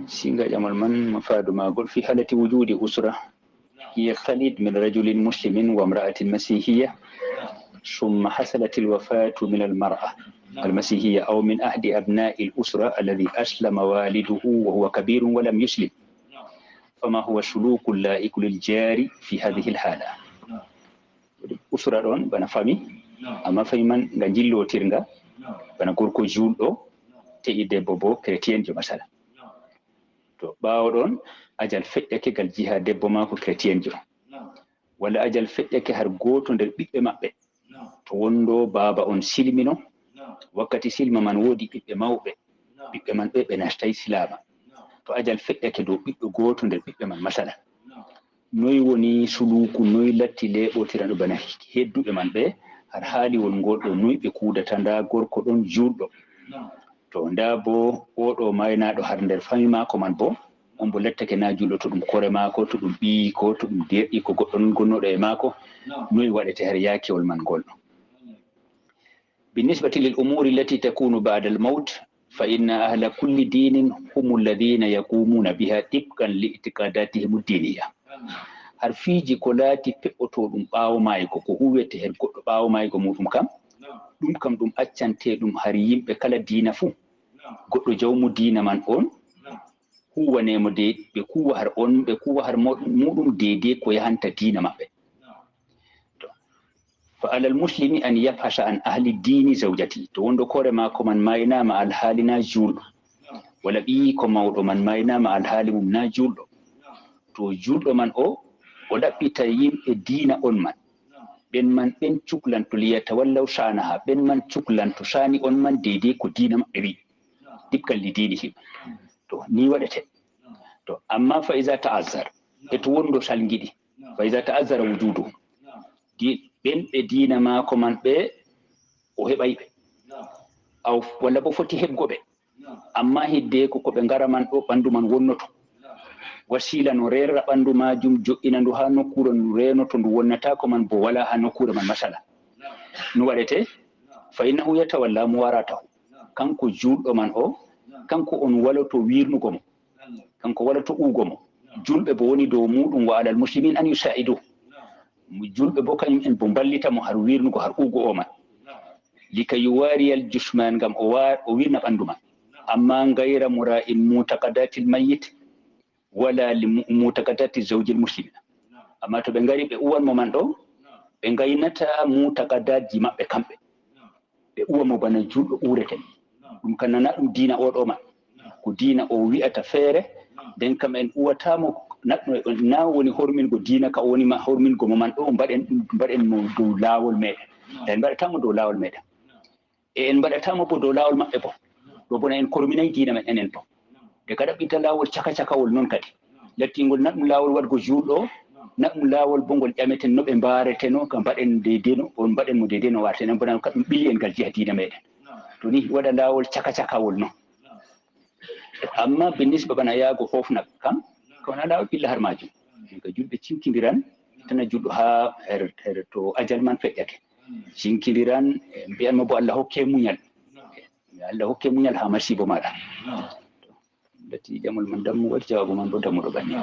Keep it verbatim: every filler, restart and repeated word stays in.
Singa ƴamol man, mafaadu maagol, في حالة وجود أسرة هي خليط من رجل مسلم وامرأة مسيحية، ثم حصلت الوفاة من المرأة المسيحية أو من أحد أبناء الأسرة الذي أسلم والده وهو كبير ولم يسلم، فما هو سلوك اللائق للجار في هذه الحالة؟ Usra ɗon bana fami, amma fami man nga njillotirnga, bana gorko juulɗo te'i debbo bo chrétienjo, masala. To ɓaawo ɗon, ajal feƴƴake ngal jiha debbo maako chrétienjo, walla ajal feƴƴake har gooto nder ɓiɓɓe maɓɓe. To wondo baaba on silmino, wakkati silma man woodi ɓiɓɓe mawɓe, ɓiɓɓe man ɓe, ɓe nastay silaama. To ajal feƴƴake dow ɓiɗɗo gooto nder ɓiɓɓe man, masala. Noy woni suluuku, noy latti leeɓotirano bana hedduɓe man ɓe, har haali won ngol ɗo, noy ɓe kuudata? Nda gorko ɗon juulɗo. To nda bo o ɗo maynaaɗo har nder fami maako man bo, on bo lattake na juulɗo, to ɗum kore maako, to ɗum ɓiyiiko, to ɗum deerɗiiko goɗɗo non gonnoɗo e maako, noy waɗete har yaakewol man ngol ɗo? بالنسبة للأمور التي تكون بعد الموت، فإن أهل كل دين هم الذين يقومون بها طبقا لاعتقاداتهم الدينية. Har fiiji ko laati pe'oto ɗum ɓaawo maaygo, ko huwete her goɗɗo ɓaawo maaygo muɗum kam, ɗum kam ɗum accante ɗum har yimɓe kala diina fuu. Goɗɗo jawmu diina man on huwane mo de, ɓe kuwa har on, ɓe kuwa har mo-, muɗum deede ko yahanta diina maɓɓe. To. فعلى المسلم أن يبحث عن أهل دين زوجته. To wondo kore maako man maynaama alhaali na juulɗo, walla ɓiyiiko mawɗo man maynaama alhaali mum na juulɗo, to juulɗo man o, o ɗaɓɓita yimɓe diina on man. Ɓen man ɓen cuklanto, ليتولوا شأنها, ɓen man cuklanto saani on man deede ko diina maɓɓe wi'i. طبقا لدينهم. To, ni waɗete. To, amma فإذا تعذر, e to wondo salngiɗi, فإذا تعذر وجوده, di-, ɓen ɓe diina maako man ɓe, o heɓay ɓe. Aw, walla bo foti heɓgo ɓe. Amma hidde ko, ko ɓe ngara man ɗo, ɓandu man wonnoto. Wasiila no reerra ɓandu maajum, jo'ina ndu haa nokkuure ndu reenoto, ndu wonnataako man bo wala haa nokkuure man, masala. No waɗete? فإنه يتولى مواراته. Kanko juulɗo man o, kanko on waloto wiirnugo mo. Kanko waloto uugo mo. Juulɓe bo woni dow muɗum, وعلى المسلمين أن يساعدوه. Juulɓe bo kañum en bo mballita mo har wiirnugo, har uugo o man. لكي يواري الجثمان, ngam o wa-, o wiirna ɓandu man. أما غير مراء معتقدات الميت ولا لم-, معتقدات الزوج المسلم. Amma to ɓe ngari ɓe uwan mo man ɗo, ɓe ngaynata mutakadaaji maɓɓe kamɓe. Ɓe uwa mo bana juulɗo uurete. Ɗum kan nana ɗum diina o ɗo man. Ko diina o wi'ata feere, nden kam en uwata mo, na, na woni hormingo diina ka o woni ma, hormingo mo man ɗo, mbaɗen ɗum, mbaɗen mo dow laawol meɗen. En mbaɗata mo dow laawol meɗen. E en mbaɗata mo bo dow laawol maɓɓe bo. Ɗo bona en korminay diina men enen bo. De ka ɗaɓɓita laawol caka-cakawol non kadi. Lattingol na ɗum laawol waɗgo juulɗo, na ɗum laawol bo ngol ƴameten no ɓe mbaareteno, ka mbaɗen deydey no, on mbaɗen mo deydey no warten. En bona ka ɗum ɓili en ngal jiha diina meɗen. To ni waɗa laawol caka-cakawol non. Amma binnisba bana yaago hofna kam, ko wona laawol ɓilla har maajum. Ka julɓe cinkindiran, tana julɗo haa her, her to ajal man feƴƴake. Cinkindiran, e mbi'an mo bo Allah hokke muñal. Allah hokke muñal haa masiibo maɗa. Lati jamol man dammugal, jawaabu man bo dammuɗo banni.